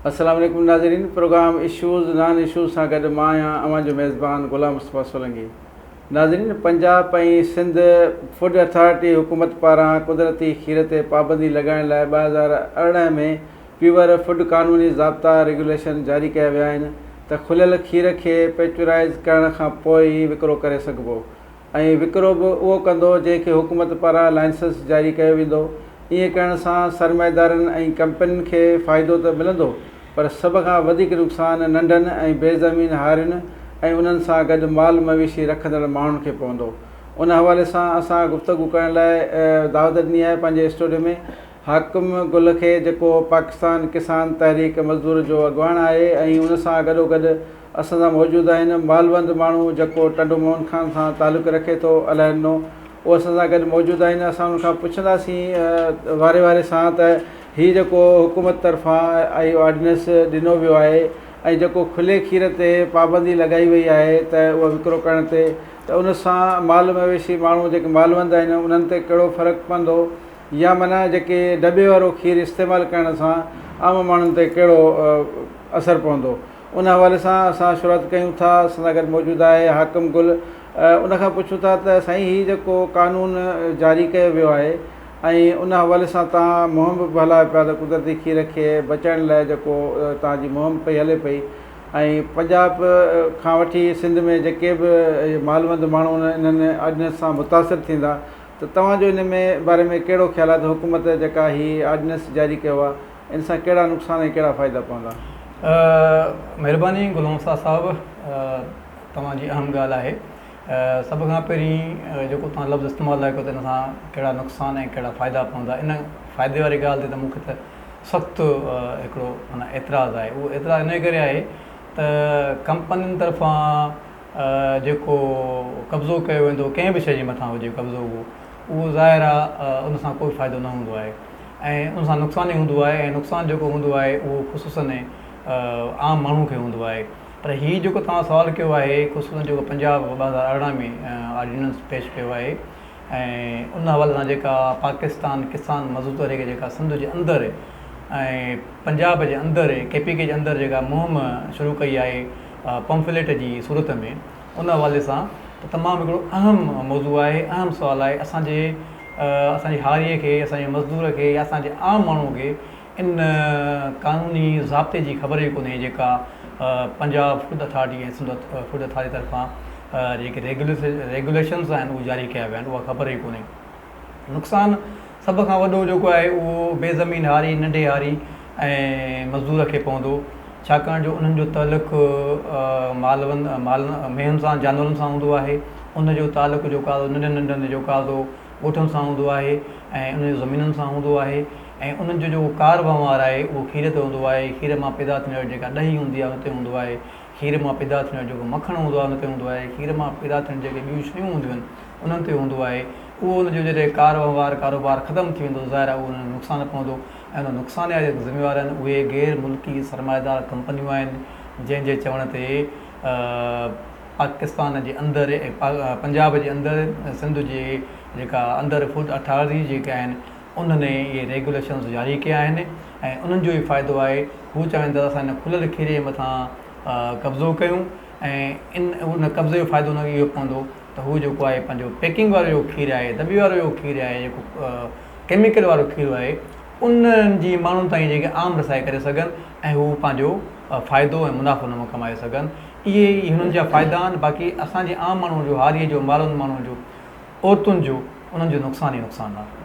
السلام عليڪم ناظرين پروگرام اشوز نان اشوز سان گڏ مان آهيان اوهان جو ميزبان غلام مصطفيٰ سولنگي ناظرين پنجاب ۽ سنڌ فوڊ اٿارٽي حڪومت پاران قدرتي کير تي پابندي لڳائڻ لاء 2018 ۾ پيور فوڊ قانوني ضابطا ريگيوليشن جاري ڪيا ويا آهن ته کليل کير کي پيچورائز ڪرڻ کان پوء ئي وڪرو ڪري سگهبو ۽ وڪرو به اهو ڪندو جنهن کي حڪومت پاران لائنسنس جاري ڪيو ويندو، ائين ڪرڻ سان سرمائيدارن ۽ ڪمپنين کي فائدو ته ملندو پر سڀ کان وڌيڪ نقصان ننڍن ۽ بي زمين هارين ۽ انهن سان گڏ مال مويشي رکندڙ ماڻهن کي پوندو. ان حوالي سان اسان گفتگو ڪرڻ لاء دعوت ڏني آهي پنهنجي اسٽوڊيو ۾ حاڪم گل کي جيڪو پاڪستان ڪسان تحريڪ مزدور جو اڳواڻ آهي ۽ ان سان گڏوگڏ اسان سان موجود آهن مالوند ماڻهو جيڪو ٽنڊو موهن خان سان تعلق رکي ٿو الهڏنو اهو اسان سان گڏ موجود آهن اسان انهن کان پڇنداسين واري واري سان ته هي جيڪو حڪومت طرفان اهو آرڊيننس ڏنو ويو آهي ۽ جيڪو کلي کير تي پابندي لڳائي وئي آهي ته اهو وڪرو ڪرڻ تي ته ان سان مال مويشي ماڻهو جيڪي مالوند آهن انهن تي ڪهڙو فرق پوندو يا معنيٰ جيڪي ڊٻي وارو کير استعمال ڪرڻ سان عام ماڻهن تي ڪهڙو اثر پوندو ان حوالي سان اسان شروعات ڪيون ٿا اسان سان گڏ موجود آهي حاڪم گل ان کان پڇون ٿا ته سائين هي جيڪو قانون جاري ڪيو ويو آهي ۽ ان حوالي سان توهان مهم به هلايو پيا ته قدرتي کير کي بچائڻ لاء جيڪو توهان جي مهم پئي هلي پئي ۽ پنجاب کان وٺي سنڌ ۾ جيڪي به مالوند ماڻهو انهن آرڊيننس سان متاثر ٿيندا ته توهان جو ان ۾ باري ۾ ڪهڙو خيال آهي ته حڪومت جيڪا هي آرڊيننس جاري ڪيو آهي ان سان ڪهڙا نقصان ۽ ڪهڙا فائدا پوندا؟ مهرباني غلام مصطفيٰ صاحب توهان جي اهم ڳالهه آهي سڀ کان پهرين جيڪو توهان لفظ استعمال لاء ڪيو ته ان سان ڪهڙا نقصان ۽ ڪهڙا فائدا پوندا ان فائدي واري ڳالهه تي ته مون کي ته سخت هڪڙو معنيٰ اعتراض آهي اهو اعتراض ان ڪري آهي ته ڪمپنين طرفان جيڪو قبضو ڪيو ويندو ڪنهن به شيء جي مٿان هجي قبضو اهو اهو ظاهر آهي ان سان ڪوئي فائدو نه هوندو آهي ۽ ان سان نقصان ئي هوندو آهي ۽ نقصان جيڪو هوندو آهي اهو خصوصاً عام ماڻهو کي هوندو آهي پر هي جيڪو توهان سوال ڪيو آهي خصوصاً جيڪو پنجاب 2018 ۾ آرڊيننس پيش ڪيو آهي ۽ ان حوالي سان جيڪا پاڪستان ڪسان مزدور تحريڪ جيڪا سنڌ جي اندر ۽ پنجاب جي اندر ڪي پي ڪي جي اندر جيڪا مهم شروع ڪئي آهي پمفليٽ جي صورت ۾ ان حوالي سان ته تمام هڪڙو اهم موضوع آهي اهم سوال آهي اسان جي اسان جي هاريء کي اسان جي مزدور کي يا اسان جي عام ماڻهوء کي ان قانوني ضابطي جي خبر ئي ڪونهي جيڪا Punjab food authority ۽ Sindh food authority طرفان جيڪي ريگيوليشنز آهن اهي جاري ڪيا ويا آهن اها خبر ئي ڪونهي. نقصان سڀ کان وڏو جيڪو آهي اهو بي زمين هاري، ننڍي هاري ۽ مزدور کي پوندو ڇاڪاڻ جو انهن جو تعلق مالوند مال مينهن سان جانورن سان هوندو آهي ان جو تعلق جيڪو آهي ننڍن ننڍن جيڪو آهي سو ڳوٺن سان هوندو آهي ۽ انهن جو زمينن سان هوندو آهي ۽ انهن جو جيڪو ڪار وهنوار آهي اهو کير تي هوندو آهي کير مان پيدا ٿيندڙ جيڪا ڏهي هوندي آهي ان تي هوندو آهي کير مان پيدا ٿيندڙ جيڪو مکڻ هوندو آهي ان تي هوندو آهي کير مان پيدا ٿيندڙ جيڪي ٻيون شيون هونديون آهن انهن تي هوندو آهي اهو ان جو جڏهن ڪار وهنوار ڪاروبار ختم ٿي ويندو ظاهر آهي اهو انهن کي نقصان پوندو ۽ ان نقصان جا جيڪي ذميوار آهن اهي غير ملڪي سرمائيدار ڪمپنيون آهن جنهن جي چوڻ تي پاڪستان جي اندر ۽ پنجاب جي اندر سنڌ جي جيڪا اندر فوڊ اٿارٽي جيڪي آهن انهن اهي ريگيوليشنز جاري ڪيا آهن ۽ انهن جو ئي فائدو آهي هو چاهين ٿا ته اسان هن کليل کيري جي مٿان قبضو ڪيون ۽ ان ان قبضي جو فائدو انهن کي اهو پوندو ته هو جيڪو آهي پنهنجو پيڪنگ وارو جيڪو کير آهي دٻي وارو جيڪو کير آهي جيڪو ڪيميڪل وارو کير آهي انهن جي ماڻهن تائين جيڪي عام رسائي ڪري سگهن ۽ هو پنهنجو فائدو ۽ منافعو ان مان ڪمائي سگهن اهي ئي هنن جا فائدا آهن باقي اسان جي عام ماڻهو جو هاريء جو مالوند ماڻهو جو عورتن جو انهن جو نقصان ئي نقصان آهي.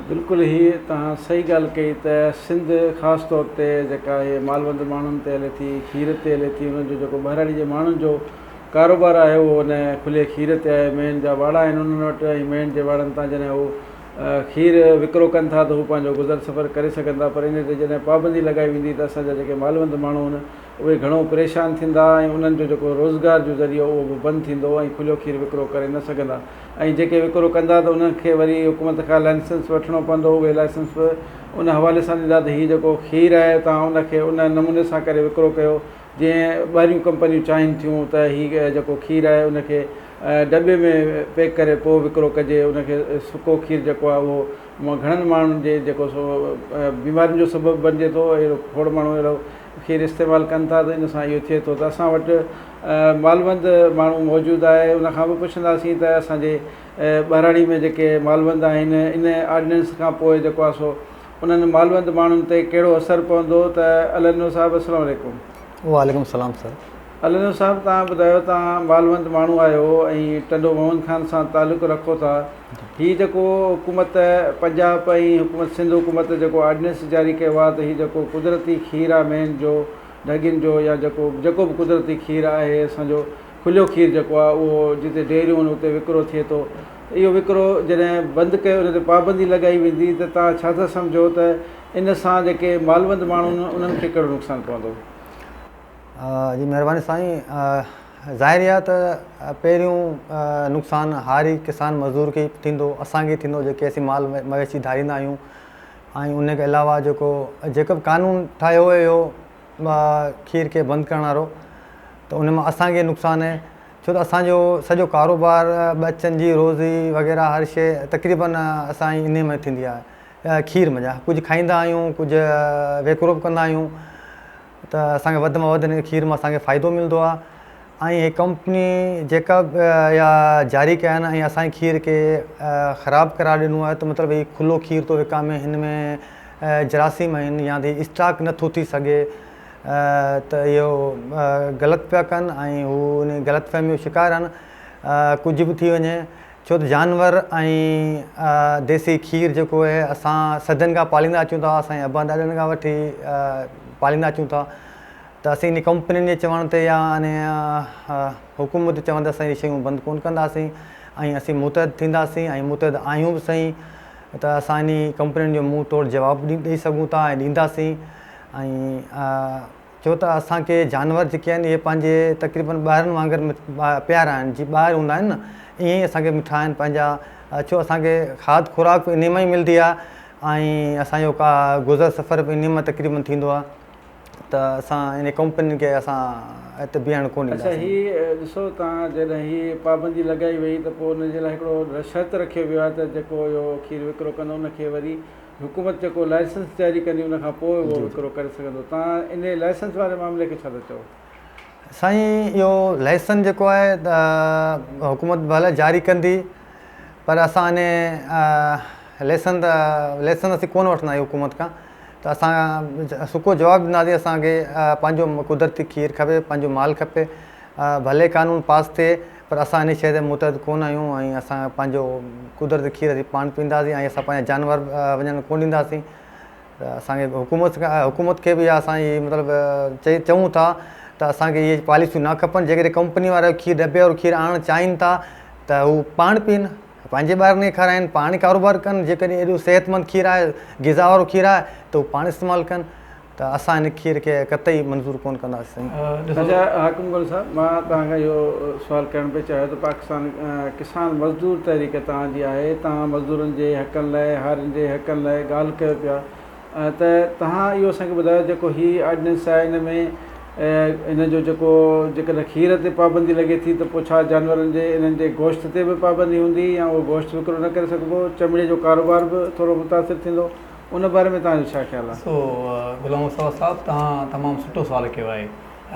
بلڪل هي توهان صحيح ڳالهه ڪئي ته سنڌ خاص طور تي جيڪا هي مالوند ماڻهن تي هلي ٿي کير تي هلي ٿي انهن جو جيڪو ٻهراڙي جي ماڻهن جو ڪاروبار آهي اهو ان کلي کير تي آهي مينهن جا واڙا آهن انهن وٽ ۽ مينهن جي واڙن تان جڏهن هو کير وڪرو ڪن ٿا ته هو پنهنجو گذر سفر ڪري سگهن ٿا پر ان تي جڏهن پابندي لڳائي ويندي ته اسان جا جيڪي مالوند ماڻهو آهن اهي گهڻو پريشان ٿيندا ۽ انهن جو جيڪو روزگار جو ذريعو اهو به بند ٿيندو ۽ کليو کير وڪرو ڪري نه سگهندا ۽ جيڪي وڪرو ڪندا ته انهن کي وري حڪومت کان لائسنس وٺڻو پوندو اهي لائسنس به ان حوالي سان ڏيندا ته هي جيڪو کير آهي توهان ان کي ان نموني سان ڪري وڪرو ڪيو جيئن ٻاهريون ڪمپنيون چاهين ٿيون ته هي جيڪو کير آهي ان کي ڊٻي ۾ پيڪ ڪري پوء وڪرو ڪجي ان کي سڪو کير جيڪو آهي اهو گهڻن ماڻهن جي جيڪو سو بيمارين جو سبب بنجي ٿو اهڙو کوڙ ماڻهو اهڙو کير استعمال ڪن ٿا ته ان سان اهو ٿئي ٿو ته اسان وٽ مالوند ماڻهو موجود آهي ان کان به پڇنداسين ته اسان جي ٻهراڙي ۾ جيڪي مالوند آهن ان آرڊيننس کان پوء جيڪو آهي سو انهن مالوند ماڻهن تي ڪهڙو اثر پوندو ته الهڏنو صاحب السلام عليڪم. وعليڪم السلام سر. الهڏنو صاحب توهان ٻڌايو توهان مالوند ماڻهو آهيو ۽ ٽنڊو محمد خان سان تعلق رکو ٿا هي جيڪو حڪومت پنجاب ۽ حڪومت سنڌ حڪومت جيڪو آرڊيننس جاري ڪيو آهي ته هي جيڪو قدرتي کير آهي مينهن جو ڍڳين جو يا جيڪو جيڪو به قدرتي کير آهي اسان جو کليو کير جيڪو آهي اهو جتي ڊيريون آهن اتي وڪرو ٿئي ٿو ته اهو وڪرو جڏهن بند ڪيو ان تي پابندي لڳائي ويندي ته توهان ڇا ٿا سمجهو ته ان سان جيڪي مالوند ماڻهو آهن انهن کي ڪهڙو نقصان پوندو؟ جي مهرباني سائين ظاهر اها ته پهريون نقصان هاري ڪسان مزدور کي ئي ٿيندو اسان کي ٿيندو جيڪي اسين مال مويشي ڌاريندا آهيون ۽ ان کان علاوه جيڪو جيڪو به قانون ٺاهيو ويو کير کي بند ڪرڻ وارو ته ان مان اسان کي نقصان آهي ڇو ته اسان جو سڄو ڪاروبار ٻچن جي روزي وغيره هر شيء تقريبن اسان جي انهي ۾ ٿيندي آهي کير منجهان ڪجهه کائيندا آهيون ڪجهه ويڪرو به ڪندا آهيون ته اسان کي وڌ مان وڌ ان کير مان اسان کي فائدو ملندو آهي ۽ هي ڪمپني جيڪا به اها جاري ڪيا آهن ۽ اسان جي کير کي خراب قرار ڏنو آهي ته مطلب هي کلو کير ٿو وڪامي هن ۾ جراثيم آهن يا ته هي اسٽاڪ نٿو ٿي سگهي ته اهو غلط پيا ڪن ۽ هو ان غلط فهمي جو شڪار آهن ڪجهه به ٿي وڃي ڇو ته جانور ۽ ديسي کير جيڪو آهي اسان صدين کان پاليندا اچون ٿا اسان جي ابن ڏاڏن کان وٺي پاليندا اچون ٿا ته اسين انهي ڪمپنين جي چوڻ تي يا انهي حڪومت جي چوڻ تي اسان اهي شيون بند ڪونه ڪنداسين ۽ اسين متحد ٿينداسين ۽ متحد آهيون به سهي ته اسان انهي ڪمپنين جو منهن ٽوڙ جواب به ڏئي سگهون ٿا ۽ ڏينداسين ۽ ڇو ته اسان کي جانور جيڪي آهن اهي پنهنجي تقريبن ٻارن وانگر پيارا آهن جيئن ٻار هوندا آهن نه ائين ئي اسان کي مٺا آهن پنهنجا ڇو اسان کي کاڌ خوراڪ به انهي مان ئي ملندي آهي ۽ اسان جو ڪا گذر سفر به انهي مان تقريبن ٿيندو آهي ته اسان انهي ڪمپنين کي اسان هتي بيهڻ ڪونه اڇا ڏينداسين. هي ڏسو توهان جڏهن هي پابندي لڳائي وئي ته پوء ان جي لاء هڪڙو شرط رکيو ويو آهي ته جيڪو اهو کير وڪرو ڪندو ان کي وري حڪومت جيڪو لائسنس جاري ڪندي ان کان پوء اهو وڪرو ڪري سگهندو توهان انهي لائسنس واري معاملي کي ڇا ٿا چئو؟ سائين اهو لائسنس جيڪو آهي ته حڪومت ڀلي جاري ڪندي پر اسان انهي ليسن ته ليسن اسين ڪونه وٺندا آهيون حڪومت کان ته اسان سڪو جواب ڏينداسين اسان کي پنهنجو قدرتي کير کپي پنهنجو مال کپي ڀلي قانون پاس ٿئي پر اسان ان شيء تي متحد ڪونه آهيون ۽ اسان پنهنجو قدرتي کير اسين پاڻ پيئنداسين ۽ اسان پنهنجا جانور وڃڻ ڪونه ڏينداسين ته اسان کي حڪومت حڪومت کي به اسان هي مطلب چئي چئون ٿا ته اسان کي اهي پاليسيون نه کپن جيڪڏهن ڪمپني وارا کير ڊٻي وارو کير آڻڻ چاهين ٿا ته هو پاڻ پيئن پنهنجي ٻارن کي کارائين، پاڻ ڪاروبار ڪن، جيڪڏهن ايڏو صحتمند کير آهي، غذا وارو کير آهي ته هو پاڻ استعمال ڪن ته اسان هن کير کي قطعي منظور ڪونه ڪنداسين. اچا حاڪم گل صاحب مان توهان کان اهو سوال ڪرڻ پئي چاهيو ته پاڪستان ڪسان مزدور تحريڪ توهان جي آهي توهان مزدورن جي حقن لاء هارين جي حقن لاء ڳالهه ڪيو پيا ته توهان اهو اسان کي ٻڌايو جيڪو هي آرڊيننس آهي ان ۾ ان جو جيڪو جيڪڏهن کير تي پابندي لڳي ٿي ته پوء ڇا جانورن جي انهن جي گوشت تي به پابندي هوندي يا اهو گوشت وڪرو نه ڪري سگهبو چمڙي جو ڪاروبار به ٿورو متاثر ٿيندو ان باري ۾ توهان جو ڇا خيال آهي؟ سو غلام مصطفيٰ صاحب توهان تمام سٺو سوال ڪيو آهي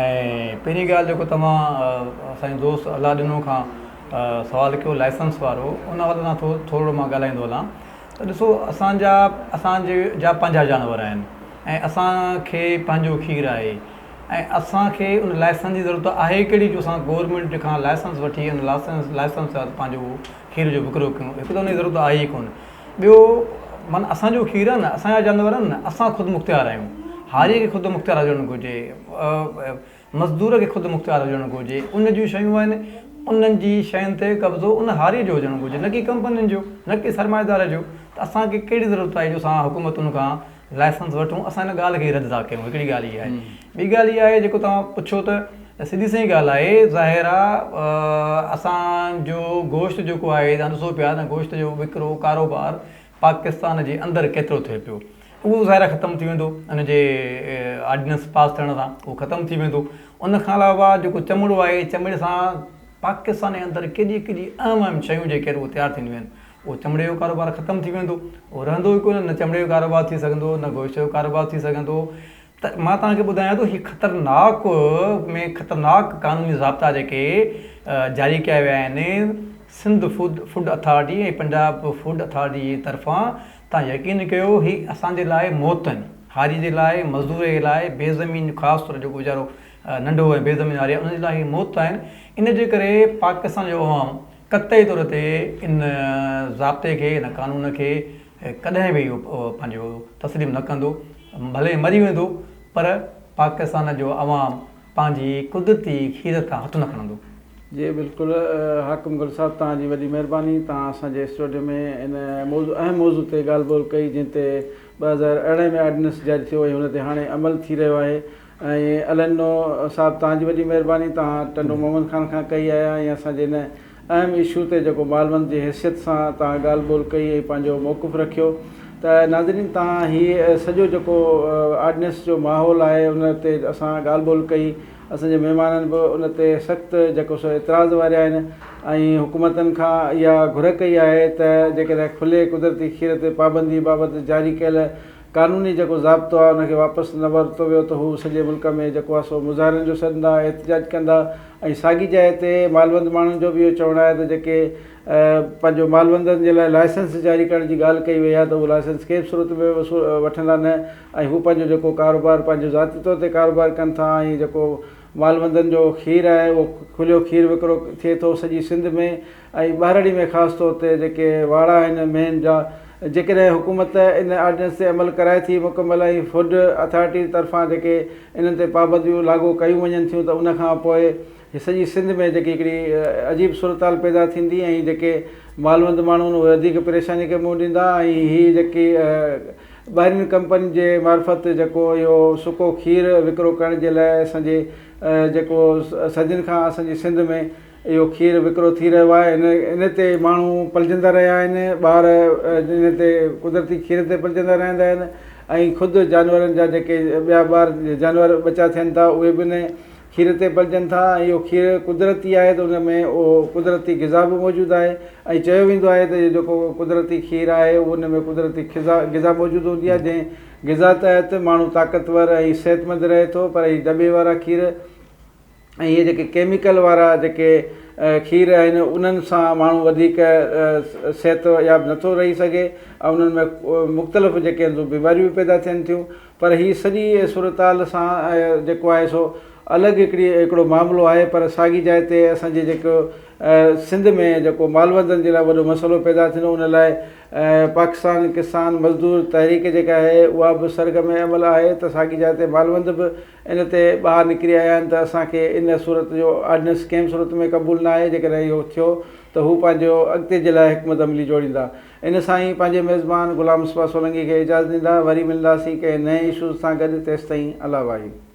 ۽ پهرين ڳالهه جيڪو توهان اسان جي دوست الله ڏنو کان سوال ڪيو لائسنس وارو ان حوالي سان ٿورڙو مان ڳالهائيندو هلان ته ڏسو اسان جا اسان جي جا پنهنجا جانور آهن ۽ اسان کي پنهنجو کير آهي ۽ اسان کي ان لائسنس جي ضرورت آهي ڪهڙي جو اسان گورنمينٽ کان لائسنس وٺي ان لائسنس لائسنس تحت پنهنجو کير جو وڪرو ڪيون هڪ ته ان جي ضرورت آهي ئي ڪونه ٻيو معنيٰ اسان جو کير آهي نه اسان جا جانور آهن نه اسان خود مختيار آهيون هاريء کي خود مختيار هجڻ گهرجي مزدور کي خود مختيار هجڻ گهرجي، ان جون شيون آهن، انهن جي شين تي قبضو ان هاريء جو هجڻ گهرجي، نه ڪي ڪمپنين جو، نه ڪي سرمائيدار جو، ته اسان کي ڪهڙي ضرورت آهي جو اسان حڪومتن کان لائسنس وٺون، اسان ان ڳالهه کي رد ٿا ڪيون، هڪڙي ڳالهه اها آهي. ٻي ڳالهه اها آهي جيڪو توهان پڇيو ته سڌي سنئين ڳالهه آهي، ظاهر آهي اسان جو گوشت جيڪو آهي توهان ڏسو پيا ته گوشت جو وڪرو ڪاروبار پاڪستان جي اندر ڪيترو ٿئي پيو اهو ظاهر آهي ختم ٿي ويندو ان جي آرڊيننس پاس ٿيڻ سان اهو ختم ٿي ويندو ان کان علاوه جيڪو چمڙو آهي چمڙي سان پاڪستان جي اندر ڪيڏي ڪيڏي اهم اهم شيون جيڪي آهن اهي تيار ٿينديون آهن اهو چمڙي جو ڪاروبار ختم ٿي ويندو اهو رهندو ئي ڪونه نه چمڙي جو ڪاروبار ٿي سگهندو نه گوشت جو ڪاروبار ٿي سگهندو ته مان توهان کي ٻڌايان ٿو هي خطرناڪ ۾ خطرناڪ قانوني ضابطا جيڪي جاري ڪيا ويا آهن Sindh food food authority ۽ Punjab food authority جي طرفان توهان يقين ڪيو هي اسان جي لاء موت آهن هاري جي لاء مزدور جي لاء بي زمين خاص طور جيڪو ويچارو ننڍو ۽ بي زمين هاري آهي ان جي لاء هي موت آهن ان جي ڪري پاڪستان جو عوام قطعي طور تي ان ضابطي کي ان قانون کي ڪڏهن به اهو پنهنجو تسليم نه ڪندو ڀلي مري ويندو پر پاڪستان جو عوام پنهنجي قدرتي کير تان هٿ نه کڻندو. جي بلڪل حاڪم گل صاحب توهان جي وڏي مهرباني توهان اسان جي اسٽوڊيو ۾ ان موضوع اهم موضوع تي ڳالهه ٻولهه ڪئي جنهن تي 2018 ۾ آرڊيننس جاري ٿيو ۽ ان تي هاڻي عمل ٿي رهيو آهي ۽ الهڏنو صاحب توهان جي وڏي مهرباني توهان ٽنڊو محمد خان کان ڪهي آيا ۽ اسان جي هن اهم اشو تي جيڪو مالوند جي حيثيت سان توهان ڳالهه ٻولهه ڪئي ۽ پنهنجو موقف رکيو ته ناظرين توهان هي سڄو جيڪو آرڊيننس جو ماحول آهي ان تي اسان ڳالهه ٻولهه ڪئي اسان جي مهمانن به ان تي سخت جيڪو سو اعتراض واريا آهن ۽ حڪومتن کان اها گهر ڪئي آهي ته جيڪڏهن کلي قدرتي کير تي پابندي بابت جاري ڪيل قانوني جيڪو ضابطو آهي ان کي واپس نه ورتو ويو ته هو سڄي ملڪ ۾ جيڪو آهي سو مظاهرن جو سڏندا، احتجاج ڪندا ۽ ساڳي جاء تي مالوند ماڻهن جو به اهو چوڻ آهي ته جيڪي پنهنجو مالوندن جي لاء لائسنس جاري ڪرڻ جي ڳالهه ڪئي وئي آهي ته اهو لائسنس ڪنهن به صورت ۾ وصول وٺندا نه ۽ هو پنهنجو جيڪو ڪاروبار پنهنجو ذاتي طور تي ڪاروبار ڪن ٿا ۽ جيڪو مالوندن جو کير آهي اهو کليو کير وڪرو ٿئي ٿو سڄي سنڌ ۾ ۽ ٻهراڙي ۾ خاص طور تي جيڪي واڙا آهن مينهن جا جيڪڏهن حڪومت ان آرڊيننس تي عمل ڪرائي ٿي مڪمل ۽ فوڊ اٿارٽي طرفان جيڪي انهن تي پابنديون لاڳو ڪيون وڃن ٿيون ته ان کان پوء سڄي سنڌ ۾ جيڪي هڪڙي عجيب صورتحال پيدا ٿيندي ۽ جيڪي مالوند ماڻهو آهن اهي وڌيڪ پريشاني کي منهن ڏيندا ۽ هي جيڪي ٻاهرين ڪمپنين جي معرفت جيڪو اهو سڪو کير وڪرو ڪرڻ جي لاء اسان جي جيڪو صدين کان اسان جي سنڌ ۾ اهو کير وڪرو ٿي رهيو آهي ان ان تي ماڻهو پلجندا رهيا آهن ٻار ان تي قدرتي کير تي پلجندا رهندا آهن ۽ خود جانورن جا جيڪي ٻيا ٻار جانور ٻچا ٿين ٿا اهي به ان کير تي پلجن ٿا ۽ اهو کير قدرتي آهي ته ان ۾ اهو قدرتي غذا به موجود آهي ۽ چيو ويندو آهي ته جيڪو قدرتي کير آهي ان ۾ قدرتي غذا غذا موجود هوندي آهي جنهن غذا تحت ماڻهو طاقتور ۽ صحتمند رهي ٿو پر هي دٻي وارا کير ۽ اهي جيڪي ڪيميڪل وارا جيڪي کير آهن انهن سان ماڻهو وڌيڪ صحت ياب نٿو رهي سگهي ۽ انهن ۾ مختلف جيڪي آهن سو بيماريون به پيدا ٿين ٿيون پر هي سڄي صورتحال سان جيڪو آهي سو الڳ هڪڙي هڪڙو معاملو آهي پر ساڳي جاء تي اسان جي جيڪو سنڌ ۾ جيڪو مالوندن جي لاء وڏو مسئلو پيدا ٿيندو ان لاء پاڪستان ڪسان مزدور تحريڪ جيڪا آهي اها به سرگرم عمل آهي ته ساڳي جاء تي مالوند به ان تي ٻاهر نڪري آيا آهن ته اسان کي ان صورت جو آرڊيننس ڪنهن به صورت ۾ قبول نه آهي جيڪڏهن اهو ٿيو ته هو پنهنجو اڳتي جي لاء حڪمت عملي جوڙيندا. ان سان ئي پنهنجي ميزبان غلام مصطفيٰ سولنگي کي اجازت ڏيندا وري ملنداسين ڪنهن نئين اشوز سان گڏ تيستائين الله واهي.